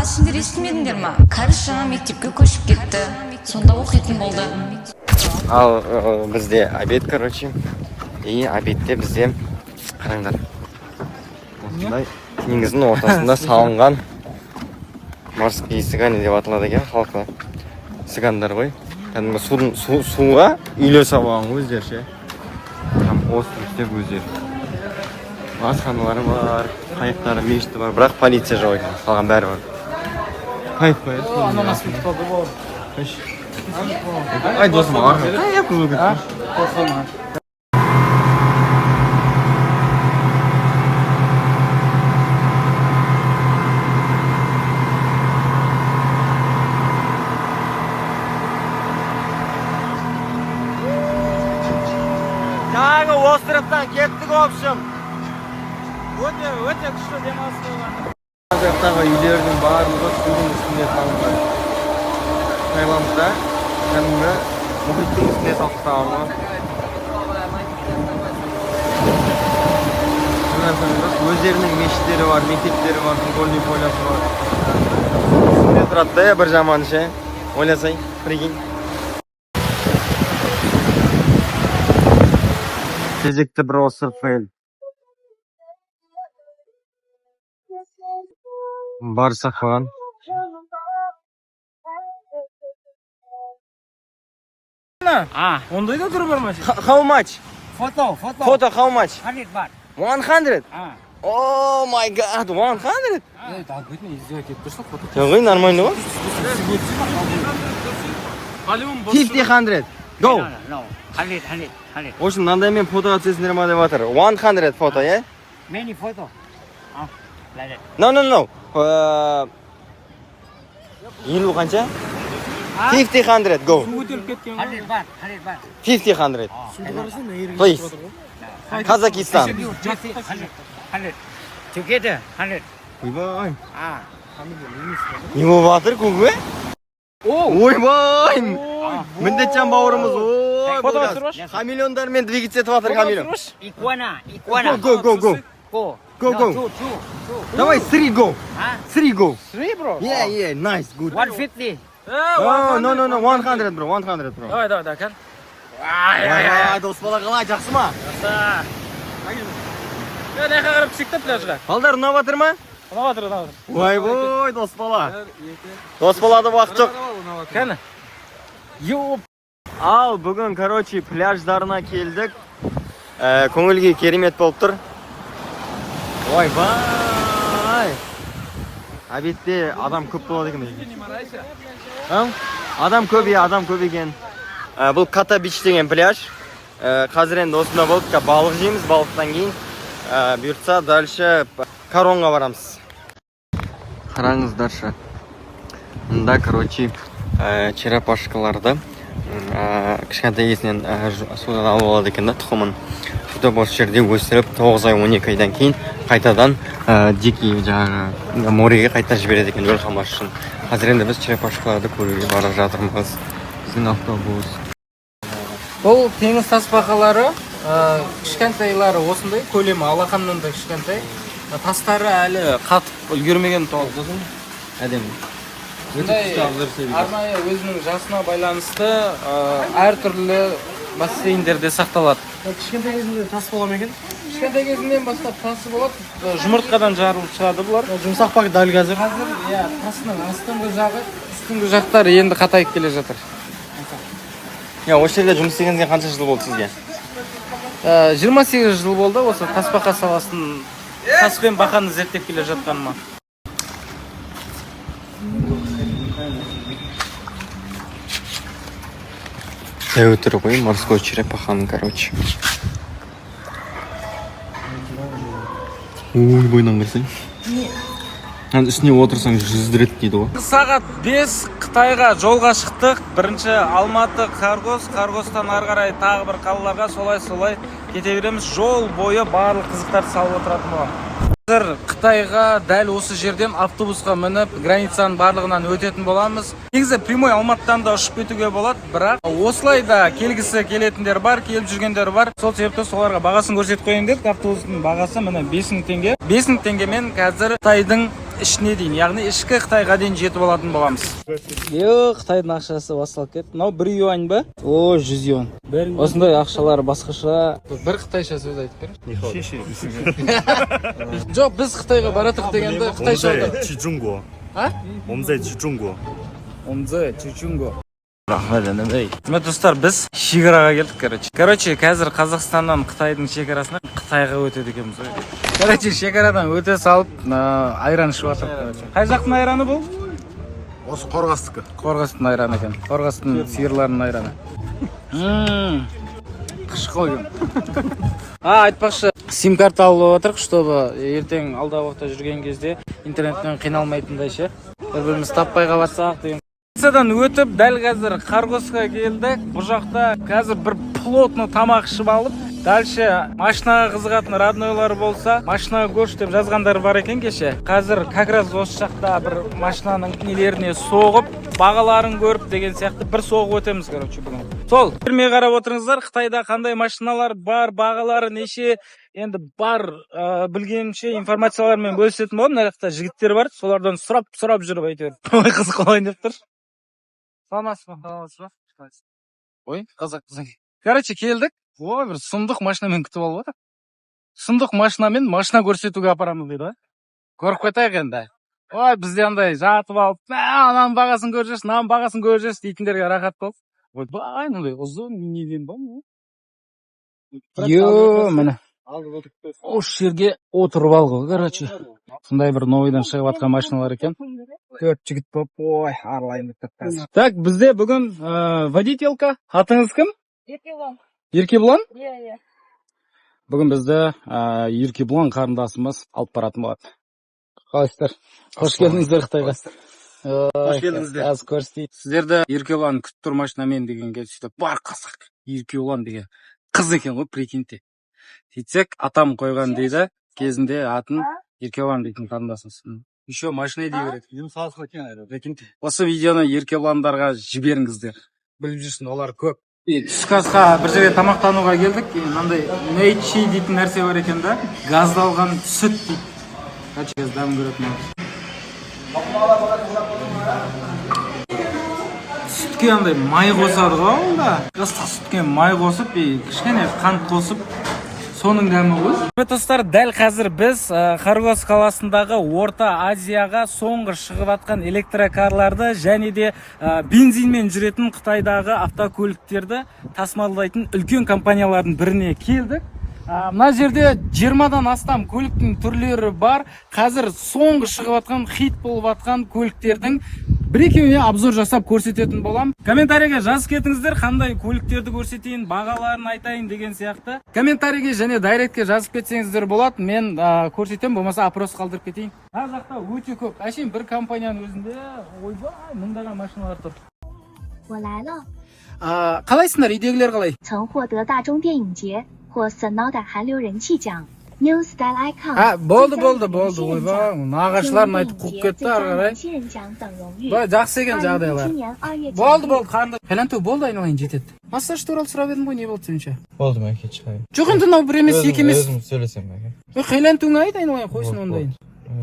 А, сендер естімедіңдер ма? Кәріс жаңа мектепке көшіп кетті. Сонда оқитын болды. Ал бізде обед, короче. И обедте бізде, қараңдар, осындай теңіздің ортасында салынған морские цыгане деп аталады екен халқы. Цыгандар ғой. Кәдімгі судың суға үйлер салып алған ғой өздері ше. Там остров істеп өздері. Асханалары бар, қайықтары, мешіті бар, бірақ полиция жоқ екен. Қалған бәрі бар. Кайф қой, иә? Ананас кетіп қалды, бауырым. Ай, досым, арғы. Қай болып кетті? Жаңа островтан кеттік, в общем. Өте, өте күшті демалыс болған. Ар жақтағы үйлердің барлығы судың үстінде салынған. Таиландта кәдімгі мұхиттың үстіне салып тастаған ғой. Өздерінің мешіттері бар, мектептері бар, футбольный полясы бар. Үстінде тұрады да, бір жаманы ше. Ойласай, прикинь. Кезекті бір остров фейл. Барсақ маған. А, ондай да түрі бар ма? How much? Photo, photo. Photo how much? 100 baht. 100? А. Oh my God, 100? Ей, алгоритм издевать етіп тұрсың, фото. Жоқ, нормально ғой. По-любому. 50, 100. Go. No, no, no. 100, 100, 100. В общем, мынандаймен фотоға түсесіңдер ма деп жатыр. 100 фото, иә? Many photo. Ah, like that. No, no, no. 50 қанша? 50, 100, go. Көтеріліп кеткен ғой. 100 baht, 100 baht. 50, 100. Please. Казахстан. You just 100, 100. Together, 100. Ойбай. Ah. Не болып жатыр, көке? Ойбай! Міндетжан бауырымыз. Ой, Фото бұл түсіріп хамелеондармен двигаться етіп жатыр хамелеон. Iguana, iguana. Go, go, go. Go. Go, No, go. Two, two, two. Давай, three go. Ah, Three go. Three, bro. Yeah, nice, good. 150. Oh, no, no, no, 100, bro, 100, bro. Давай, давай, давай, кән. Ай, дос бала, қалай, жақсы ма? Е, мына жаққа қарап түсейік та пляжға. Балдар, ұнап жатыр ма? Ұнап жатыр, ұнап жатыр. Ойбой, дос бала. Дос балада уақыт жоқ. Кәні. Йоп. Ал бүгін, короче, пляждарына келдік. Көңіл күй керемет болып тұр. Ойбай! Обедте адам көп болады екен. А? Адам көп, иә, адам көп екен. Бұл Ката Бич деген пляж. Қазір енді осында болып, балық жейміз, балықтан кейін бұйыртса дальше Каронға барамыз. Қараңыздаршы. Мында, короче, черепашкаларды кішкентай кезінен судан алып алады екен да тұқымын. Сөйтіп осы жерде өсіріп, 9 ай, 12 айдан кейін қайтадан дикий, жаңағы мореге қайта жібереді екен өліп қалмас үшін. Қазір енді біз черепашкаларды көруге бара жатырмыз. Біздің автобус. Бұл теңіз тасбақалары, кішкентайлары осындай, көлемі алақаннан да кішкентай. Тастары әлі қатып үлгермеген толық. Әдемі. Сондай арнайы өзінің жасына байланысты әртүрлі бассейндерде сақталады. Кішкентай кезінде тас бола ма екен? Кішкентай кезінен бастап тасы болады, жұмыртқадан жарылып шығады бұлар. Жұмсақ па дәл қазір? Қазір, иә, тасының астыңғы жағы, үстіңгі жақтары енді қатайып келе жатыр. Иә, осы жерде жұмыс істегеніңізге қанша жыл болды сізге? 28 жыл болды осы тасбақа саласын, тас пен бақаны зерттеп келе жатқаныма. Дәу түрі ғой морской черепаханың, короче. Ой, бойынан қарасаң. Мынаның үстіне отырсаң, жүздіреді дейді ғой. Сағат 5, Қытайға жолға шықтық. Бірінші Алматы, Қарғос, Қарғостан ары қарай тағы бір қалаларға, солай солай кете береміз. Жол бойы барлық қызықтарды салып отыратын боламын. Қазір Қытайға дәл осы жерден автобусқа мініп, границаның барлығынан өтетін боламыз. Негізі прямой Алматыдан да ұшып кетуге болады, бірақ осылай да келгісі келетіндер бар, келіп жүргендер бар. Сол себепті соларға бағасын көрсетіп қояйын дедік. Автобустың бағасы міне 5000 теңге. 5000 теңгемен қазір Қытайдың Ішіне дейін, яғни ішкі Қытайға дейін жетіп алатын боламыз. Е, Қытайдың ақшасы басталып кетті. Мынау 1 юань ба? О, 100 юань. Осындай ақшалар басқаша. Бір қытайша сөз айтып берші. Жоқ, біз Қытайға баратық дегенде қытайша 我们在去中国。啊？我们在去中国。 Міне, достар, біз шекараға келдік, короче. Короче, қазір Қазақстаннан Қытайдың шекарасына, Қытайға өтеді екенбіз ғой. Короче, шекарадан өте салып, айран ішіп жатыр, короче. Қай жақтың айраны бұл? Осы Қорғастікі. Қорғастың айраны екен. Қорғастың сиырларының айраны. Қышқыл екен. А, айтпақшы, сим карта алып отырық, чтобы ертең алдағы уақытта жүрген кезде интернеттен қиналмайтындай ше. Бір бірімізді таппай қалсақ деген. Границадан өтіп, дәл қазір Хоргосқа келдік. Бұл жақта қазір бір плотно тамақ ішіп алып, дальше машинаға қызығатын роднойлар болса, машинаға көрші деп жазғандар бар екен кеше. Қазір как раз осы жақта бір машинаның нелеріне соғып, бағаларын көріп деген сияқты бір соғып өтеміз, короче, бүгін. Сол, бермей қарап отырыңыздар, Қытайда қандай машиналар бар, бағалары неше, енді бар білгенімше информациялармен бөлісетін боламын. Мына жақта жігіттер бар, солардан сұрап сұрап жүріп әйтеуір. Ой, қызық болайын деп тұр. Саламатсыз ба? Саламатсыз ба? Ой, қазақ қызың. Короче, келдік. Ой, бір сұмдық машинамен күтіп алып жатыр. Сұмдық машинамен машина көрсетуге апарамыз дейді ғой. Көріп қайтайық енді. Ой, бізде андай жатып алып, мә, ананың бағасын көріп жүрсің, мынаның бағасын көріп жүрсің дейтіндерге рахат болды. Ойбай, мындай ұзын неден ба? Йо, міне. Осы жерге отырып ал ғой, короче. Сондай бір новыйдан шығып жатқан машиналар екен. Төрт жігіт болып, ой, аралайын деп тұр қазір. Так, бізде бүгін водителка. Атыңыз кім? Еркебұлан. Еркебұлан? Иә. Бүгін бізді Еркебұлан қарындасымыз алып баратын болады. Қалайсыздар? Қош келдіңіздер Қытайға. Қош келдіңіздер. Аз көрсетейін. Сіздерді Еркебұлан күтіп тұр машинамен дегенге, сөйтіп бар қазақ Еркебұлан деген қыз екен ғой, прикиньте. Сөйтсек, атам қойған дейді, кезінде атын Еркебұлан дейтін қарындасымыз. Еще машина дей береді. Прикиньте. Осы видеоны Еркебұландарға жіберіңіздер. Біліп жүрсін, олар көп. Түскі асқа бір жерге тамақтануға келдік. И мынандай нейчи дейтін нәрсе бар екен да, газдалған сүт дейді. Короче, қазір дәмін көретін боламыз. Сүтке андай май қосады ғой ол да, ыстық сүтке май қосып и кішкене қант қосып, соның дәмі ғой. Достар, дәл қазір біз Хоргос қаласындағы Орта Азияға соңғы шығып жатқан электрокарларды және де бензинмен жүретін Қытайдағы автокөліктерді тасымалдайтын үлкен компаниялардың біріне келдік. Мына жерде 20-дан астам көліктің түрлері бар. Қазір соңғы шығып жатқан, хит болып жатқан көліктердің бір екеуіне обзор жасап көрсететін болам. Комментарийге жазып кетіңіздер, қандай көліктерді көрсетейін, бағаларын айтайын деген сияқты. Комментарийге және директке жазып кетсеңіздер болады. Мен көрсетемін, болмаса опрос қалдырып кетейін. Мына жақта өте көп, әшейін бір компанияның өзінде, ойбай, мыңдаған машиналар тұр. 我来了。 Қалайсыңдар, үйдегілер қалай? 曾获得大中电影节或 Sonoda 韩流人气奖 New Style Icon。 А, болды, болды, болды. Ойбай, нағашыларын айтып қуып кетті ары қарай. 新人奖等荣誉。 Былай жақсы екен жағдайлар. 2017年2月9 Болды, болды, қанды. Хайланту, болды, айналайын, жетеді. Массаж туралы сұрап едім ғой, не болды сенше? Болды ма, әке, шығайын. Жоқ, енді мынау бір емес, екі емес. Өзім сөйлесем, әке. Ой, Хайлантуңа айт, айналайын, қойсын ондайын.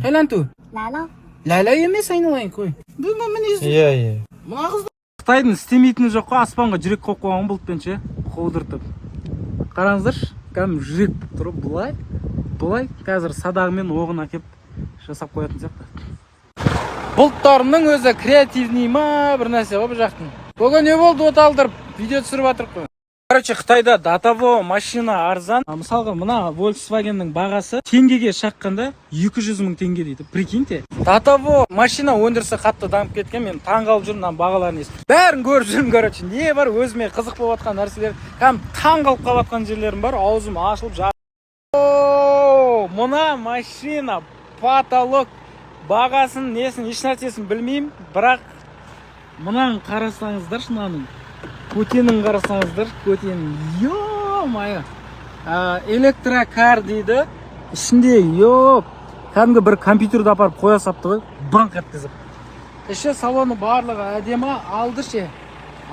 Хайланту. 来了。 Ләлә емес, айналайын, қой. Бұл міне. Иә. Мына қыз. Қытайдың істемейтіні жоқ қой, аспанға жүрек қойып қойған бұлтпен ше, қудыртып. Қараңыздаршы, кәдімгі жүрек болып тұр ғой, былай былай қазір садағымен оғын әкеп жасап қоятын сияқты. Бұлттарының өзі креативный ма, бір нәрсе ғой бұл жақтың. Бүгін не болды, от алдырып видео түсіріп жатырық қой. Короче, Қытайда до того машина арзан. А, мысалға, мына Volkswagen'нің бағасы теңгеге шаққанда 200 мың теңге дейді, прикиньте. До того машина өндірісі қатты дамып кеткен, мен таң қалып жүрмін мынаның бағаларын естіп. Бәрін көріп жүрмін, короче, не бар өзіме қызық болып жатқан нәрселер, кәдімгі таң қалып қалып жатқан жерлерім бар, аузым ашылып. О, мына машина потолок, бағасын несін еш нәрсесін білмеймін, бірақ мынаны қарасаңыздаршы, мынаның көтенін қарасаңыздар, көтенін, ё-моё. Электрокар дейді, ішінде ё кәдімгі бір компьютерді апарып қоя салыпты ғой баңқ еткізіп. Іші, салоны барлығы әдемі, алды ше,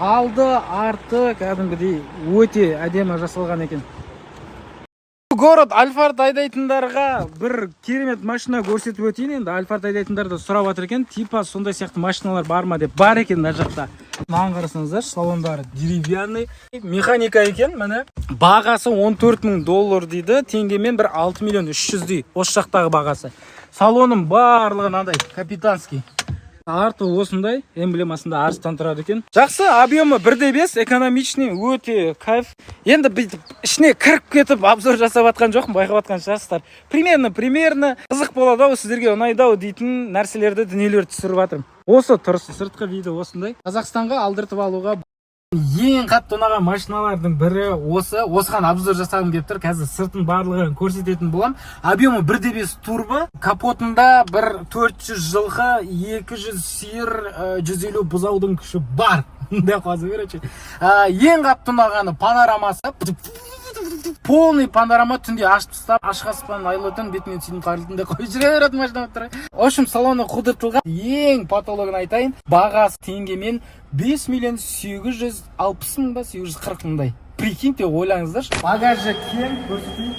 алды, арты кәдімгідей өте әдемі жасалған екен. Город Альфард айдайтындарға бір керемет машина көрсетіп өтейін. Енді Альфард айдайтындар да сұрап жатыр екен, типа сондай сияқты машиналар бар ма деп. Бар екен мына жақта. Мынаған қарасаңыздаршы, салондары деревянный, механика екен. Міне, бағасы 14 мың доллар дейді, теңгемен бір 6 миллион 300-дей осы жақтағы бағасы. Салонның барлығы мынандай капитанский, арты осындай, эмблемасында арыстан тұрады екен. Жақсы, объемы 1,5, экономичный, өте кайф. Енді бүйтіп ішіне кіріп кетіп обзор жасап жатқан жоқпын, байқап жатқан шығарсыздар. Примерно қызық болады ау, сіздерге ұнайды ау дейтін нәрселерді, дүниелерді түсіріп жатырмын. Осы тұрысы, сыртқы виді осындай. Қазақстанға алдыртып алуға ең қатты ұнаған машиналардың бірі осы. Осыған обзор жасағым келіп тұр. Қазір сыртын барлығын көрсететін боламын. Объемы 1,5 турбо, капотында бір 400 жылқы, 200 сиыр, 150 бұзаудың күші бар деп қойса. Короче, ең қатты ұнағаны панорамасы, полный панорама. Түнде ашып тастап, ашық аспан, айлы түн, бетіңнен сүйдім қайырлы түн деп қойып жүре беретін машина болып тұр. В общем, салоны қудыртылған. Ең потологын айтайын, бағасы теңгемен 5 миллион 860 мың ба, 840 мыңдай. Прикиньте, ойлаңыздаршы. Багажы кең, көрсетейін.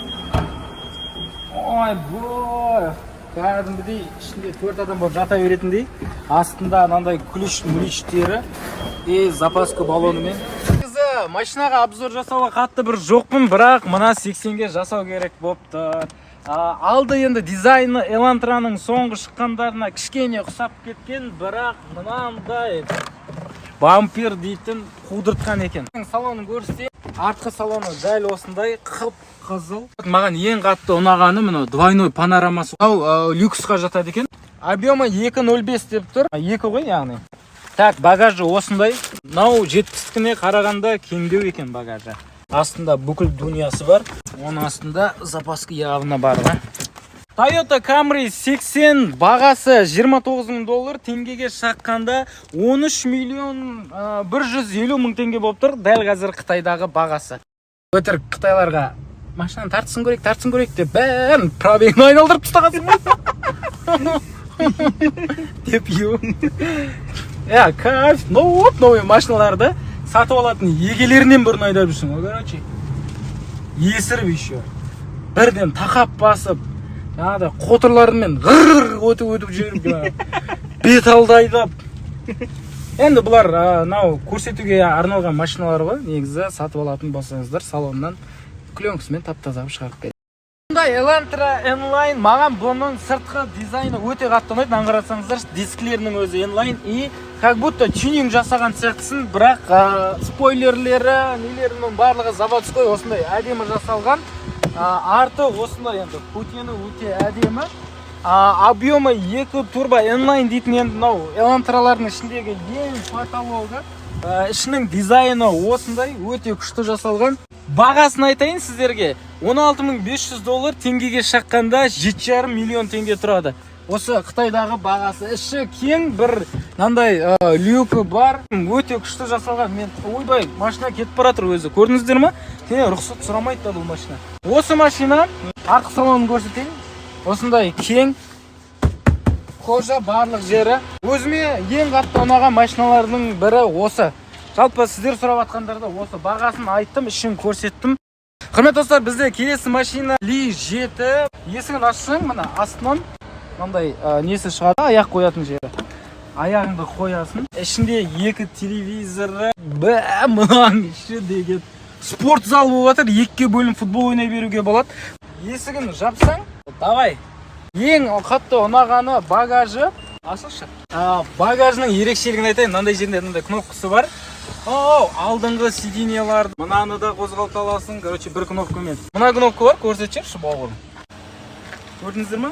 Ойбой, кәдімгідей ішінде төрт адам болып жата беретіндей. Астында мынандай ключ млючтері и запаска баллонымен. Негізі машинаға обзор жасауға қатты бір жоқпын, бірақ мына 80-ге жасау керек болып тұр. Алды енді дизайны Элантраның соңғы шыққандарына кішкене ұқсап кеткен, бірақ мынандай бампер дейтін қудыртқан екен. Салонын көрсетейін. Артқы салоны дәл осындай қып қызыл. Маған ең қатты ұнағаны мынау двойной панорамасы. Мынау люксқа жатады екен. Объемы 2.05 деп тұр, 2 ғой яғни. Так, багажы осындай. Мынау 70-тікіне қарағанда кеңдеу екен багажы. Астында бүкіл дүниясы бар, оның астында запаска явно бар да. Toyota Camry 80, бағасы 29 мың доллар, теңгеге шаққанда 13 миллион 150 мың теңге болып тұр дәл қазір Қытайдағы бағасы. Өтірік қытайларға машинаны тартсын көрейік, тартсын көрейік деп, бәрін пробегін айналдырып тастағансың ғой деп. Иә, кайф, новый машиналарды сатып алатын егелерінен бұрын айдап жүрсің ғой, короче. Есіріп еще бірден тақап басып, жаңағыдай қотырларымен ғыр өтіп өтіп жіберіп, жаңағы бет алды айдап. Енді бұлар мынау көрсетуге арналған машиналар ғой негізі. Сатып алатын болсаңыздар, салоннан пленкасымен тап таза қылып шығарып береді. Мұндай Elantra N-Line, маған бұның сыртқы дизайны өте қатты ұнайды. Мынаны қарасаңыздаршы, дискілерінің өзі N-Line и как будто тюнинг жасаған сияқтысың, бірақ спойлерлері, нелерінің барлығы заводской, осындай әдемі жасалған. Арты осындай, енді путені өте әдемі. Объемы 2 турбо N-Line дейтін енді мынау Elantrалардың ішіндегі ең потологы. Ішінің дизайны осындай өте күшті жасалған. Бағасын айтайын сіздерге: 16 500 доллар, теңгеге шаққанда 7,5 миллион теңге тұрады осы Қытайдағы бағасы. Іші кең, бір мынандай люкі бар, өте күшті жасалған. Мен, ойбай, машина кетіп бара жатыр өзі, көрдіңіздер ма? Сенен рұқсат сұрамайды да бұл машина. Осы машина, артқы салонын көрсетейін, осындай кең, кожа барлық жері. Өзіме ең қатты ұнаған машиналардың бірі осы. Жалпы сіздер сұрап жатқандарда осы, бағасын айттым, ішін көрсеттім. Құрметті достар, бізде келесі машина Ли 7. Есігін ашсаң, мына астынан мынандай несі шығады, аяқ қоятын жері. Аяғыңды қоясың. Ішінде екі телевизоры, бә, мынаның іші деген спорт зал болып жатыр. Екіге бөлініп футбол ойнай беруге болады. Есігін жапсаң, давай. Ең қатты ұнағаны багажы. Ашылшы. Багажының ерекшелігін айтайын. Мынандай жерінде мынандай кнопкасы бар. Оу, алдыңғы сиденьяларды, мынаны да қозғалта аласың, короче, бір кнопкамен. Мына кнопка бар, көрсетіп жіберші, бауырым. Көрдіңіздер ма?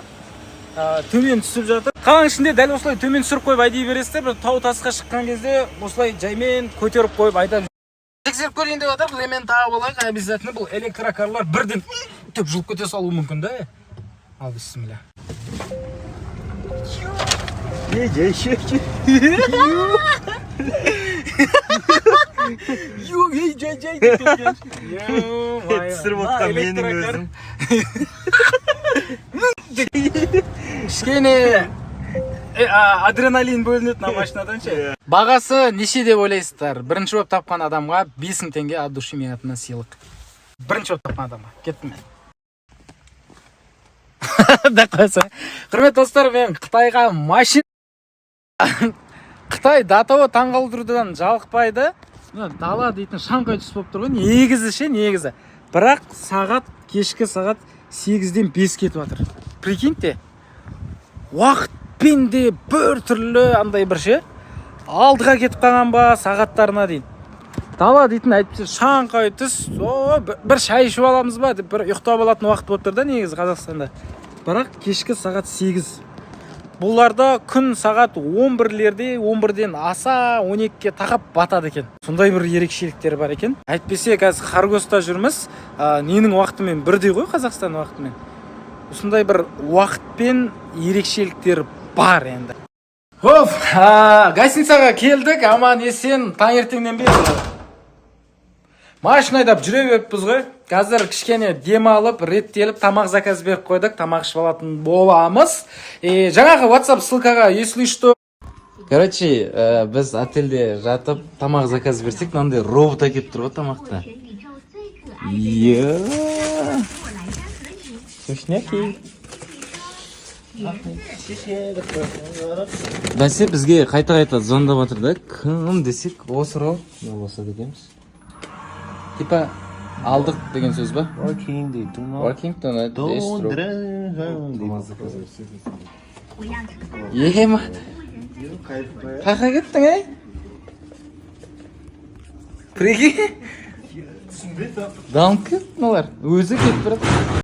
Төмен түсіп жатыр. Қаланың ішінде дәл осылай төмен түсіріп қойып айдай бересіздер. Бір тау тасқа шыққан кезде осылай жаймен көтеріп қойып айдап тексеріп көрейін деп жатыр. Бұл емен тағып алайық обязательно. Бұл электрокарлар бірден деп жұлып кете салуы мүмкін да. Ал, бісміллә. Ей, ей, ей. Ё, ей, жай, жай деп кеткен. Түсіріп отқан менің өзім. Кішкене адреналин бөлінеді мына машинадан ше. Бағасы неше деп ойлайсыздар? Бірінші болып тапқан адамға 5000 теңге от души менің атымнан сыйлық. Бірінші болып тапқан адамға. Кеттім мен. Деп қойса. Құрметті достар, мен Қытайға машина. Қытай до того таңғалдырудан жалықпайды. Мына дала дейтін шаңқай түс болып тұр ғой негізі ше, негізі. Бірақ сағат кешкі сағат 8-ден 5 кетіп жатыр. Прикиньте, уақытпен де бір түрлі андай бір ше, алдыға кетіп қалған ба сағаттарына дейін. Дала дейтін әйтпесе шаңқай түс, о, бір шай ішіп аламыз ба деп, бір ұйықтап алатын уақыт болып тұр да негізі Қазақстанда. Бірақ кешкі сағат 8. Бұларда күн сағат 11-лерде, 11-ден аса, 12-ге тақап батады екен. Сондай бір ерекшеліктері бар екен. Әйтпесе қазір Хоргоста жүрміз, ненің уақытымен бірдей ғой, Қазақстан уақытымен. Осындай бір уақытпен ерекшеліктері бар енді. Оф, гостиницаға келдік, аман есен. Таңертеңнен бері машина айдап жүре беріппіз ғой. Қазір кішкене демалып, реттеліп, тамақ заказ беріп қойдық, тамақ ішіп алатын боламыз. И жаңағы WhatsApp ссылкаға, если что. Короче, біз отельде жатып тамақ заказ берсек, мынандай робот әкеліп тұр ғой тамақты. Е, вкусняки. Бәсе, бізге қайта қайта звондап жатыр да. Кім десек, осы робот. Болса дегенбіз. Типа алдық деген сөз ба? Working дейді. Working tonight. Don't. Ема, қаяққа кеттің, ей? Прикинь, дамып кетті мыналар, өзі кетіп барады.